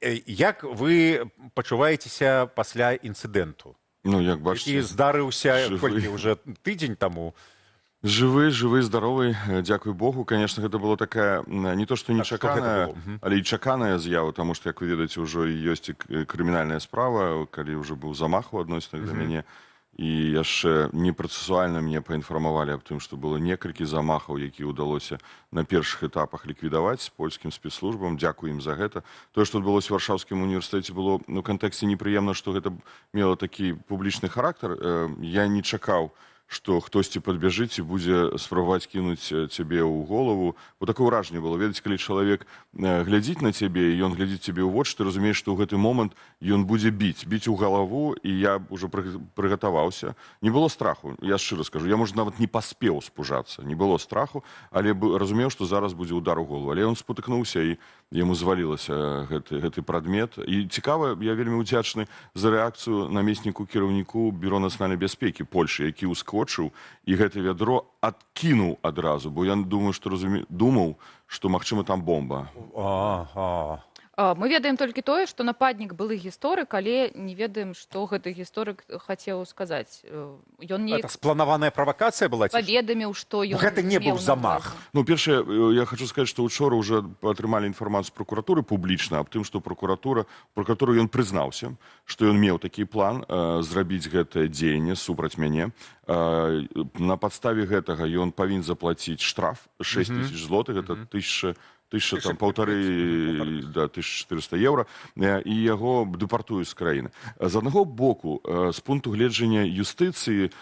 Як вы пачуваецеся пасля інцыдэнту, Ну, як які бачыце, здарыўся жывы. колькі уже тыдзень таму? Жывы, жывы, здаровы, дзякуй Богу. Конечно, гэта было такая не то што Так, што гэта нечаканая, было? Але і чаканая з'ява, таму што, як вы ведаеце, ўжо і ёсць і крымінальная справа, калі ўжо быў замах у адносінах да мяне. І яшчэ не працэсуальна мне паінфармавалі аб тым, што было некалькі замахаў, які ўдалося на першых этапах ліквідаваць польскім спецслужбам. Дзякуй ім за гэта. Тое, што адбылося ў Варшаўскім універсітэце, было, ну, кантэксце непрыемна, што гэта мела такі публічны характар. Я не чакаў, што хтосьці падбяжыць і будзе спрабаваць кінуць цябе ў голову. Бо такое ўражанне было. Ведаеце, калі чалавек глядзіць на цябе, і ён глядзіць цябе ў вочы, ты разумееш, што ў гэты момант ён будзе біць у галаву, і я ўжо прыгатаваўся. Не было страху, я шчыра скажу. Я, можа, нават не паспеў спужацца. Не было страху, але разумеў, што зараз будзе удар у голову. Але ён спутыкнуўся, і яму звалілася гэты прадмет. І цікава, я вельмі ўдзячны за рэакцыю намесніку кіраўніку Бюро нацыянальнай бяспекі Польшы, які ўскочыў і гэта вядро адкінуў адразу, бо я думаю, што думаў, што, магчыма, там бомба. Мы ведаем толькі тое, што нападнік былы гісторык, але не ведаем, што гэты гісторык хацеў сказаць. Ён неяк Это спланаваная правакацыя была ці што? паведаміў, што ён Гэта не меў быў на замах. ўвазе. Ну, першае, я хочу сказаць, што учора ўжо атрымалі інфармацыю пракуратуры публічна аб тым, што пракуратуру ён прызнаўся, што ён меў такі план зрабіць гэтае дзеянне супраць мяне. На падставе гэтага ён павінен заплаціць штраф 6 тысяч злотых, это тысяча там паўтары, да, 1400 еўра, і яго дэпартуюць з краіны. З аднаго боку, з пункту гледжання юстыцыі,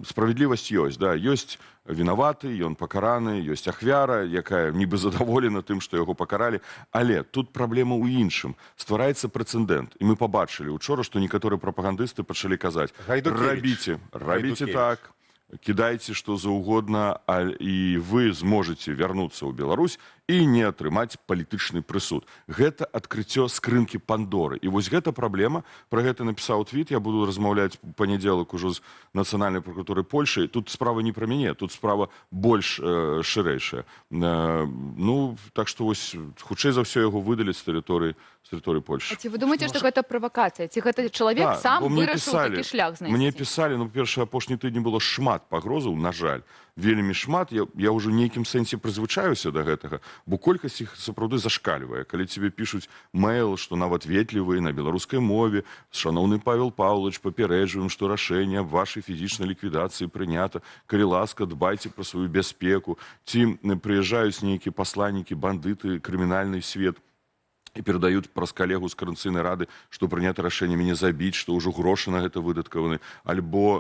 справядлівасць ёсць, да, ёсць вінаваты, ён пакараны, ёсць ахвяра, якая нібы задаволена тым, што яго пакаралі, але тут праблема ў іншым: ствараецца прэцэдэнт, і мы пабачылі учора, што некаторыя прапагандысты пачалі казаць: Гайдукевіч. Рабіце, рабіце Гайдукевіч. так, кідайце што заўгодна, і вы зможаце вярнуцца ў Беларусь і не атрымаць палітычны прысуд. Гэта адкрыццё скрынкі Пандоры, і вось гэта праблема. Пра гэта напісаў твіт, я буду размаўляць у панядзелак ужо з нацыянальнай пракуратурай Польшы. Тут справа не пра мяне, тут справа больш шырэйшая. Ну, так што вось, хутчэй за ўсё, яго выдаліць з тэрыторыі Польшы. А ці вы думаеце, што гэта правакацыя? Ці гэта чалавек Да, сам бо мне вырашыў такі шлях знайсці? Мне пісалі, ну, па-першае, апошні тыдзень было шмат пагрозаў, на жаль, вельмі шмат. Я ўжо ў нейкім сэнсе прызвычаюся да гэтага, бо колькасць іх сапраўды зашкальвае. Калі тебе пішуць мэйл, што нават ветлівы на беларускай мове: «Шаноўны Павел Паўлавіч, папярэджваем, што рашэнне аб вашай фізічнай ліквідацыі прынята. Калі ласка, дбайце пра сваю бяспеку». Ці прыязджаюць нейкія пасланнікі, бандыты, крымінальны свет і перадаюць праз калегу з Каардынацыйнай рады, што прынята рашэнне мяне забіць, што ўжо грошы на гэта выдаткаваны, альбо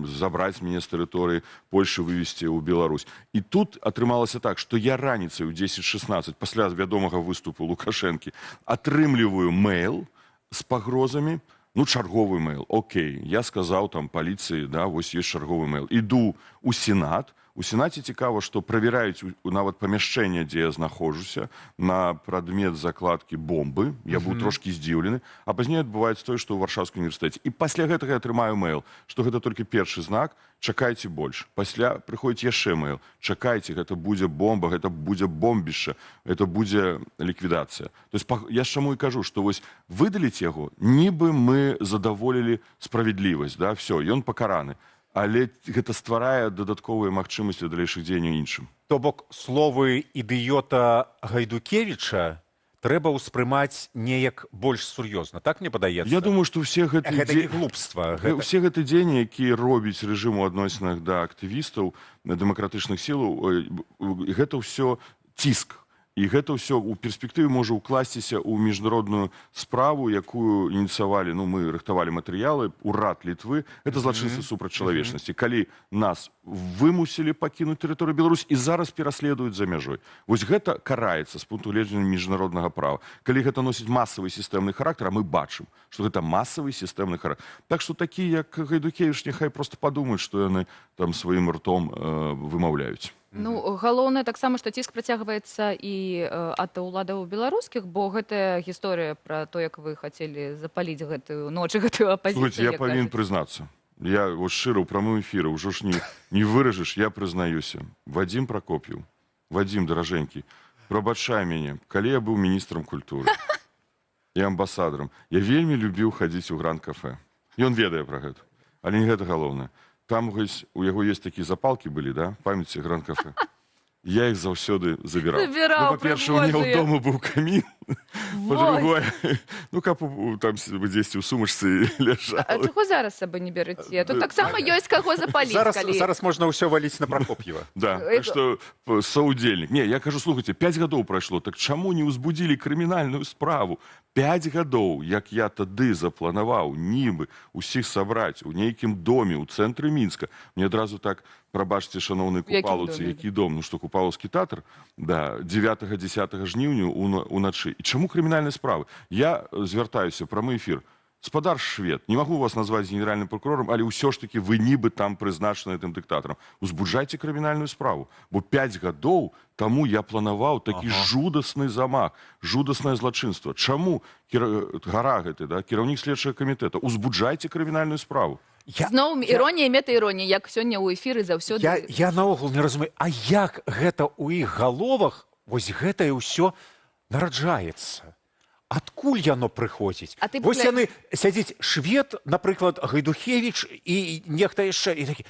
забраць мяне з тэрыторыі Польшы, вывесці ў Беларусь. І тут атрымалася так, што я раніцай у 10:16 пасля вядомага выступу Лукашэнкі атрымліваю мэйл з пагрозамі. Ну, чарговы мэйл, окей, я сказаў там паліцыі, да, вось ёсць чарговы мэйл. Іду у Сенат. У Сенаце цікава, што правяраюць нават памяшчэнне, дзе я знаходжуся, на прадмет закладкі бомбы. Я быў трошкі здзіўлены. А пазней адбываецца тое, што ў Варшаўскім універсітэце. І пасля гэтага я атрымаю мэйл, што гэта толькі першы знак, чакайце больш. Пасля прыходзіць яшчэ мэйл: чакайце, гэта будзе бомба, гэта будзе бомбішча, гэта будзе ліквідацыя. То есть я ж чаму і кажу, што вось выдаліць яго, нібы мы задаволілі справядлівасць, да, всё, ён пакараны. Але гэта стварае дадатковыя магчымасці далейшых дзеянняў іншым. То бок словы ідыёта Гайдукевіча трэба ўспрымаць неяк больш сур'ёзна, так мне падаецца? Я думаю, што ўсе гэты Гэта не глупства, гэта. Усе гэты дзеянні, якія робіць рэжым у адносінах да актывістаў дэмакратычных сілаў, гэта ўсё ціск. І гэта ўсё ў перспектыве можа ўкласціся ў міжнародную справу, якую ініцыявалі, ну, мы рыхтавалі матэрыялы, урад Літвы. Это злачынства супраць чалавечнасці. Калі нас вымусілі пакінуць тэрыторыю Беларусь і зараз пераследуюць за мяжой. Вось гэта караецца з пункту гледжання міжнароднага права. Калі гэта носіць масавы сістэмны характар, а мы бачым, што гэта масавы сістэмны характар. Так што такія, як Гайдукевіч, няхай проста падумаюць, што яны там сваім ртом вымаўляюць. Ну, галоўнае таксама, што ціск працягваецца і ад уладаў беларускіх, бо гэтая гісторыя пра то, як вы хацелі запаліць гэтую ноч гэтую апазіцыю, Слухайте, я як павінен кажуць. прызнацца. Я вот шчыра ў прамым эфіры, ўжо ж не выражаш, я прызнаюся. Вадзім Пракоп'еў, Вадзім, даражэнькі, Прабачай мяне, калі я быў міністрам культуры і амбасадарам, я вельмі любіў хадзіць у гранд-кафе. Ён ведае пра гэта. Але не гэта галоўнае. Там вось, у яго есть такія запалкі былі, да? Памяце, гранд-кафе. Я іх заўсёды забіраў. Забіраў, Ну, па-першае, у мяне прыгожыя. ўдома быў камін. Па-другое, ну, каб там дзесьці ў сумачцы ляжала. А чаго зараз сабой не бераце? Тут таксама ёсць каго запаліць, Зараз, калі... зараз можна ўсё валіць на Пракоп'ева. Да, так што саўдзельнік. Не, я кажу, слухайте, 5 гадоў прайшло, так чаму не ўзбудзілі крымінальную справу? 5 гадоў, як я тады запланаваў нібы усіх сабраць у нейкім доме ў цэнтры Мінска. Мне адразу так, прабачце, шаноўны У якім купалаўцы, доме? які дом, ну што, купалаўскі тэатр, да, 9-10 жніўню уначы. І чаму крымінальнай справы? Я звяртаюся, прамы эфір. Спадар Швед, не магу вас назваць генеральным пракурорам, але ўсё ж такі вы нібы там прызначаны гэтым дыктатарам. Узбуджайце крымінальную справу, бо 5 гадоў таму я планаваў такі жудасны замах, жудаснае злачынства. Чаму гара гэты, да, кіраўнік следчага камітэта, узбуджайце крымінальную справу. Зноў іронія, мета-іронія, як сёння ў эфіры заўсёды. Я наогул не разумею, а як гэта ў іх галовах вось гэтае ўсё нараджаецца? Адкуль яно прыходзіць? А ты Вось яны сядзіць, Швед, напрыклад, Гайдухевич і нехта яшчэ, і такі: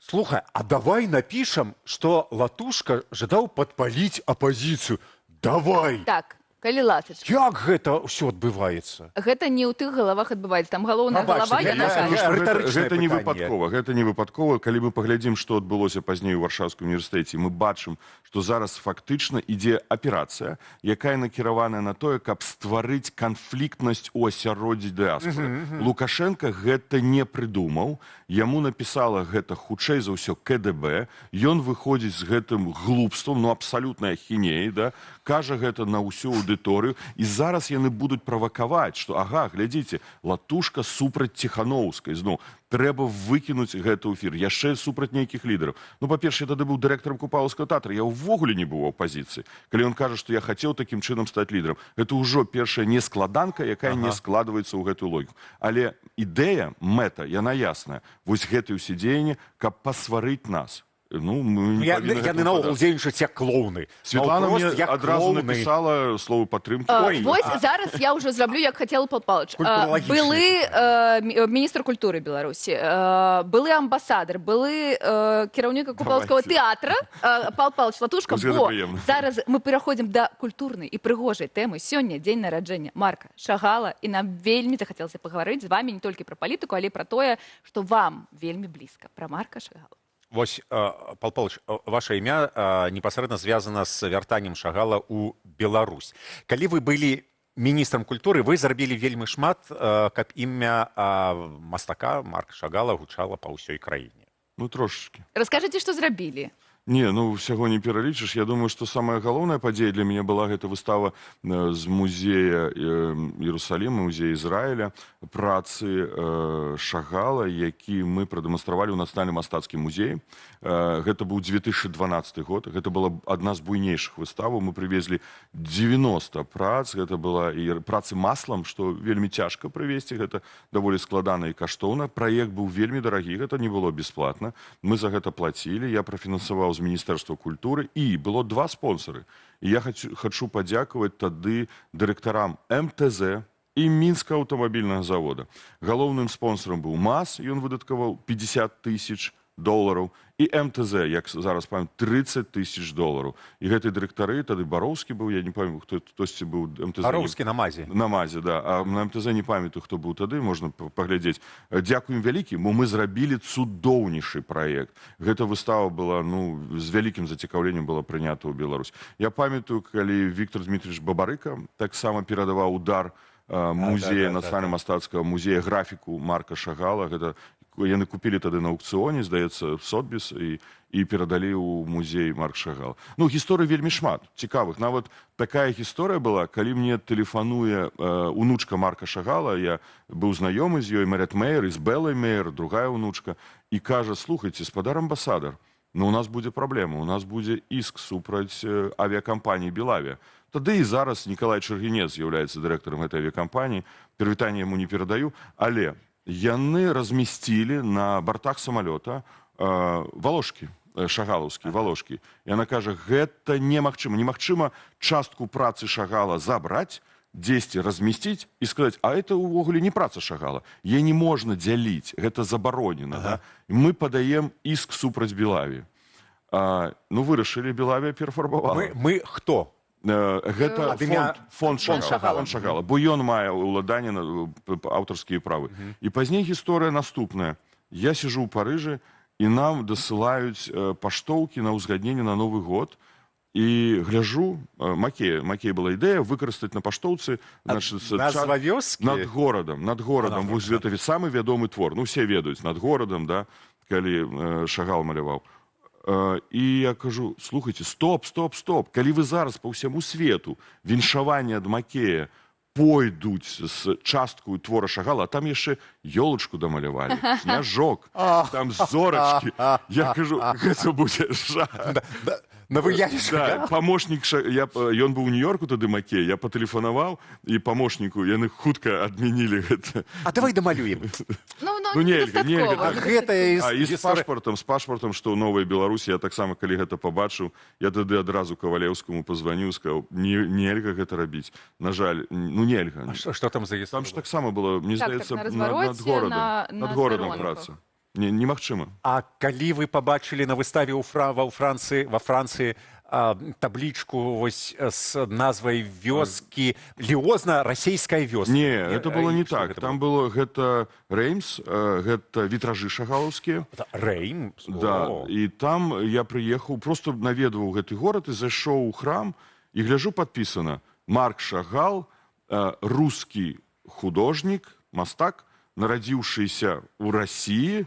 «Слухай, а давай напішам, што Латушка жадаў падпаліць апазіцыю. Давай!» Так, калі ласачка. Як гэта ўсё адбываецца? Гэта не ў тых галавах адбываецца. Там галоўная Прабачце, галава, яна я- кажа. Што гэта, рытарычнае гэта не пытанне. выпадкова, гэта не выпадкова. Калі мы паглядзім, што адбылося пазней у Варшаўскім універсітэце, мы бачым, што зараз фактычна ідзе аперацыя, якая накіраваная на тое, каб стварыць канфліктнасць у асяроддзі дыаспоры. Лукашенко гэта не прыдумаў, яму напісала гэта, хутчэй за ўсё, КДБ. Ён выходзіць з гэтым глупствам, ну, абсалютная ахінея, да, кажа гэта на ўсю аўдыторыю, і зараз яны будуць правакаваць, што ага, глядзіце, Латушка супраць Ціханоўскай, зноў трэба выкінуць гэта ў эфір, яшчэ супраць нейкіх лідараў. Ну, па-першае, тады быў дырэктарам купалаўскага тэатра, я ўвогуле не быў у апазіцыі. Калі ён кажа, што я хацеў такім чынам стаць лідарам, гэта ўжо першая нескладанка, якая не складваецца ў гэтую логіку. Але ідэя, мэта, яна ясная: вось гэтыя ўсе дзеянні, каб пасварыць нас. Ну, мы не Яны, павінны яны гэтаму наогул падацца. дзейнічаюць як клоуны. Светлана Наўпрост мне як адразу клоуны. напісала словы падтрымкі. Ой, Вось зараз я ўжо зраблю, як хацела Пал Палыч. Культуралагічнае. Былы міністр культуры Беларусі, былы амбасадар, былы кіраўнік купалаўскага Давайте. тэатра Пал Палыч Латушка, Вось гэта бо прыемна. зараз мы пераходзім да культурнай і прыгожай тэмы. Сёння дзень нараджэння Марка Шагала, і нам вельмі захацелася пагаварыць з вамі не толькі пра палітыку, але і пра тое, што вам вельмі блізка, пра Марка Шагала. Вось, Пал Палыч, ваша імя непасрэдна звязана з вяртаннем Шагала ў Беларусь. Калі вы былі міністрам культуры, вы зрабілі вельмі шмат, каб імя мастака Марка Шагала гучала па ўсёй краіне. Ну, трошачкі. Раскажыце, што зрабілі. Не, ну, ўсяго не пералічыш. Я думаю, што самая галоўная падзея для мяне была гэта выстава з музея Іерусаліма, музея Ізраіля, працы Шагала, які мы прадэманстравалі ў нацыянальным мастацкім музеі. Гэта быў 2012 год. Гэта была адна з буйнейшых выставаў. Мы прывезлі 90 прац. Гэта была і працы маслам, што вельмі цяжка прывезці. Гэта даволі складана і каштоўна. Праект быў вельмі дарагі, гэта не было бесплатна. Мы за гэта плацілі. Я прафінансаваў з міністэрства культуры, і было два спонсоры. І я хочу падзякаваць тады дырэктарам МТЗ і Мінскага аўтамабільнага завода. Галоўным спонсорам быў МАЗ, ён выдаткаваў 50 тысяч долараў, і МТЗ, як зараз памятаю, 30 тысяч долараў. І гэты дырэктары, тады Бароўскі быў, я не памятаю, хто хтосьці быў МТЗ. Бароўскі на МАЗе. На МАЗе, да. А на МТЗ не памятаю, хто быў тады, можна паглядзець. Дзякуем вялікі, бо мы зрабілі цудоўнейшы праект. Гэта выстава была, ну, з вялікім зацікаўленнем была прынята ў Беларусь. Я памятаю, калі Віктор Дмитриевич Бабарыка таксама перадаваў удар музея, нацыянальна мастацкага музея, графіку Марка Шагала. Гэта яны купілі тады на аукцыёне, здаецца, Сотбіс, і перадалі ў музей Марк Шагал. Ну, гісторый вельмі шмат цікавых. Нават такая гісторыя была, калі мне тэлефануе унучка Марка Шагала, я быў знаёмы з ёй, Марят Мейер, і з Белай Мейер, другая унучка, і кажа: «Слухайце, спадар амбасадар, ну, у нас будзе праблема, у нас будзе іск супраць авіякампаніі «Белавія». Тады і зараз Николай Чаргінец з'яўляецца дырэктарам гэтай авіякампаніі, прывітанне яму не перадаю, але яны размясцілі на бартах самалёта валошкі. Шагалаўскі, валошкі. Яна кажа: «Гэта немагчыма, немагчыма частку працы Шагала забраць, дзесьці размясціць і сказаць: а это ўвогуле не праца Шагала». Е не можна дзяліць, гэта забаронена, да? Мы падаем иск супраць Белаві. Ну, вырашылі, Белавія перафарбавала. Мы хто? Гэта Ад імя фонд Фонд Шагала, Шагала. Фонд Шагала, бо ён мае ўладанне на аўтарскія правы. І пазней гісторыя наступная: я сижу ў Парыжы, і нам дасылаюць паштоўкі на ўзгадненне на Новы год, і гляжу Макея. Макей была ідэя выкарыстаць на паштоўцы, значит, Назва вёскі? Над горадам, «Над горадам». Над Вось гэта самы вядомы твор, ну, все ведаюць «Над горадам», да, калі Шагал маляваў. І я кажу: «Слухайте, стоп, стоп, стоп, калі вы зараз по ўсяму свету віншаванне ад Макея пойдуць з часткаю твора Шагала, а там яшчэ ёлачку дамалявалі, сняжок, там зорачкі, — я кажу, — гэта будзе жах». Да, на выяве Да, памочнік ён быў у Нью-Йорку тады, Макей, я патэлефанаваў і памочніку, яны хутка адмянілі гэта. А давай дамалюем. Ну, Ну, нельга, нельга. недастаткова, А гэта А і з гісторыя- пашпартам, што ў новай Беларусі, я таксама, калі гэта пабачыў, я тады адразу Кавалеўскаму пазваніў, сказаў: «Не, нельга гэта рабіць». На жаль, ну, нельга. А што там за Там гісторыя? ж таксама было, мне Так, здаецца, на над развароце, горадам, на над горадам старонках. праца. Не, немагчыма. А калі вы пабачылі на выставе ў Фра ва Францыі ва Францыі таблічку вось з назвай вёскі Ліозна, расійская вёска? Не, это было не што так. Гэта Там было, гэта Реймс, гэта вітражы шагалаўскія. было? Рэймс? Да, О. і там я прыехаў, просто наведваў гэты горад і зайшоў у храм і гляжу, падпісана: Марк Шагал, русский художник, мастак, нарадзіўшыйся ў России,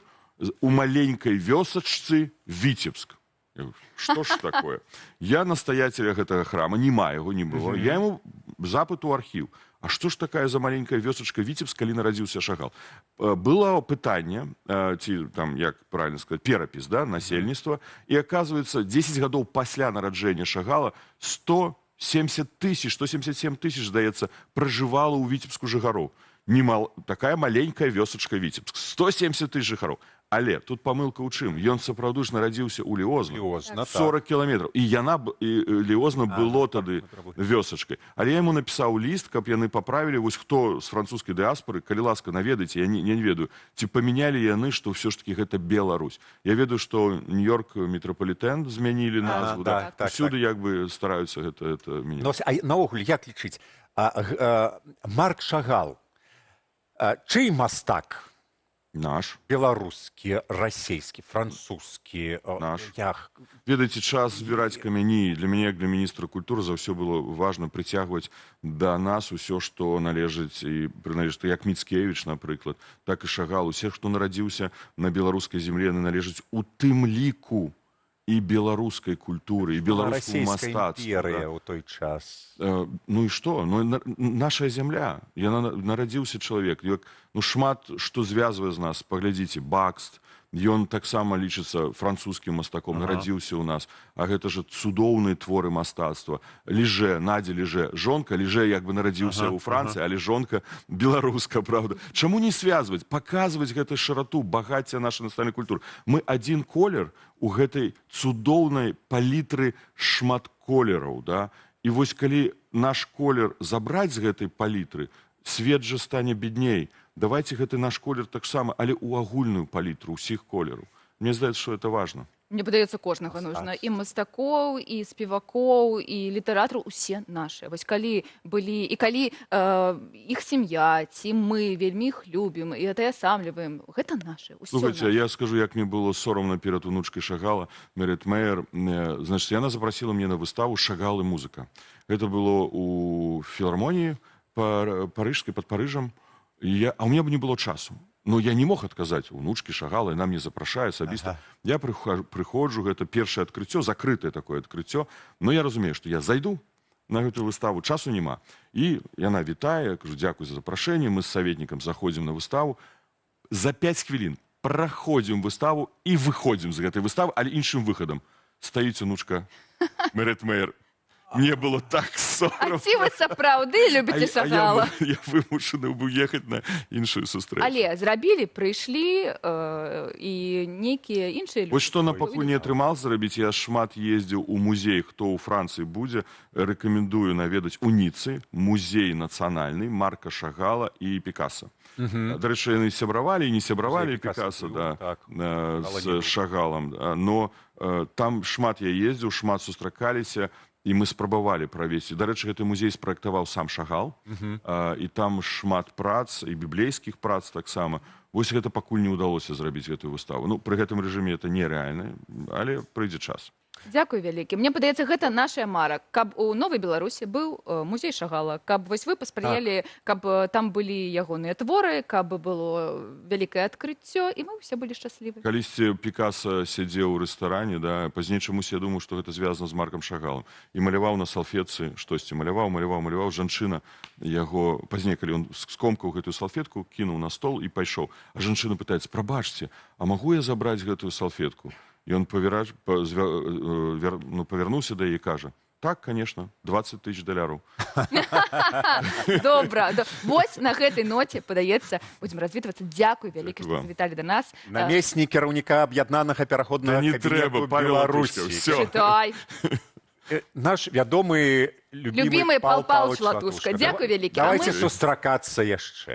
у маленькай вёсачцы Віцебск. Я говорю: «Что ж такое?» Я настоятеля гэтага храма, няма яго, не было. Я ему запыт у архіў. А што ж такая за маленькая вёсачка Віцебск, калі нарадзіўся Шагал? Было пытанне, ці там, як правильно сказать, перапіс, да, насельніцтва, і оказывается, 10 гадоў пасля нараджэння Шагала 170 тысяч, 177 тысяч, здаецца, пражывала ў Віцебску жыхароў. Немал... Такая маленькая вёсачка Віцебск. 170 тысяч жыхароў. Але тут памылка ў чым? Ён сапраўды ж нарадзіўся ў Ліозна. Ліозна, так. 40 кіламетраў. І яна і Ліозна было тады вёсачкай. Але я яму напісаў ліст, каб яны паправілі. Вось хто з французскай дыаспоры, калі ласка, наведайце, я не ведаю, ці памянялі яны, што ўсё ж таки гэта Беларусь. Я ведаю, што Нью-Йорк метрапалітэн змянілі назву. Да. Так. Усюды як бы стараюцца гэта мяняць. Ну, а наогул, як лічыць? Марк Шагал, чый мастак? Наш. Беларускі, расійскі, французскі? Наш. Як? Ведаеце, час збіраць камяні. Для мяне, як для міністра культуры, заўсёды было важна прыцягваць да нас усё, што належыць і прыналежыць, як Міцкевіч, напрыклад, так і Шагал. Усе, хто нарадзіўся на беларускай зямлі, яны належаць у тым ліку і беларускай культуры, і беларускаму Расійская мастацтву. імперыя Да. ў той час. Ну і што? Ну, наша зямля. Яна нарадзіўся чалавек. Як, ну, шмат што звязвае з нас. Паглядзіце, Бакст, ён таксама лічыцца французскім мастаком, нарадзіўся ў нас. А гэта ж цудоўныя творы мастацтва. Ліжэ, Надзя Ліжэ, жонка Ліжэ, як бы нарадзіўся ў Францыі, але жонка беларуска, правда. Чаму не связваць, паказваць гэту шырату, багацце нашай нацыянальнай культуры? Мы адзін колер у гэтай цудоўнай палітры шмат колераў, да? І вось калі наш колер забраць з гэтай палітры, свет жа стане бедней. Давайте гэты наш колер таксама, але ў агульную палітру ўсіх колераў. Мне здаецца, што это важно. Мне падаецца, кожнага нужно. І мастакоў, і спевакоў, і літаратараў, усе нашы. Вось калі былі і калі іх сям'я ці мы вельмі іх любім і атаясамліваем, гэта нашы. Усё Слухайте, наша. я скажу, як мне было сорамна перад унучкай Шагала, Мерет Мейер. Значит, яна запрасіла мне на выставу «Шагал і музыка». Гэта было у філармоніі парыжскай, под Парыжам. І а у меня бы не было часу. Но я не мог адказаць унучкі Шагала, яна мне запрашае асабіста. Я прыходжу, гэта першае адкрыццё, закрытае такое адкрыццё, но я разумею, што я зайду на гэтую выставу, часу няма. І яна вітае, я кажу: «Дзякуй за запрашэнне», мы з саветнікам заходзім на выставу. За 5 хвілін праходзім выставу і выходзім з гэтай выставы, але іншым выхадам. Стаіць унучка Мерет Мейер. Мне было так А сорамна. ці вы сапраўды любіце Шагала? Я вымушаны быў ехаць на іншую сустрэчу. Але зрабілі, прыйшлі і нейкія іншыя людзі. Вось што на пакуль не атрымаў зрабіць, я шмат ездзіў у музей, хто ў Францыі будзе, рэкамендую наведаць у Ніцы музей нацыянальны Марка Шагала і Пікаса. Дарэчы, яны сябравалі і не сябравалі Музей Пікаса Пікаса, быў, да, так. Шагала не з быў. Шагалам. Да. Но там шмат я ездзіў, шмат сустракаліся, і мы спрабавалі правесці. Дарэчы, гэты музей спраектаваў сам Шагал, і там шмат прац, і біблейскіх прац таксама. Вось гэта пакуль не ўдалося зрабіць гэтую выставу. Ну, пры гэтым рэжыме это нерэальна, але прыйдзе час. Дзякуй вялікі. Мне падаецца, гэта наша мара, каб у новай Беларусі быў музей Шагала, каб вось вы паспрыялі, каб там былі ягоныя творы, каб было вялікае адкрыццё, і мы ўсе былі шчаслівы. Калісьці Пікаса сядзеў у рэстаране, да, пазней чамусь я думаю, што гэта звязана з Маркам Шагалам. І маляваў на салфетцы штосьці, маляваў, маляваў, маляваў. Жанчына яго пазней, калі ён скомкаў гэтую салфетку, кінуў на стол і пайшоў. А жанчына пытаецца: «Прабачце, а магу я забраць гэтую салфетку?» І ён ну, павярнуўся да яе і кажа: «Так, конечно, 20 тысяч даляраў». Добра. Вось на гэтай ноце, падаецца, будзем развітвацца. Дзякуй вялікі, Дзякуй што вам. завіталі да нас. Намеснік кіраўніка аб'яднанага пераходнага Да не кабінету трэба, Павел Беларусі. Латушка, всё. Чытай. Наш вядомы, любімы Любімы Пал Пал Палыч Палыч Латушка. Латушка. Дзякуй вялікі. А Давайте мы- сустракацца яшчэ.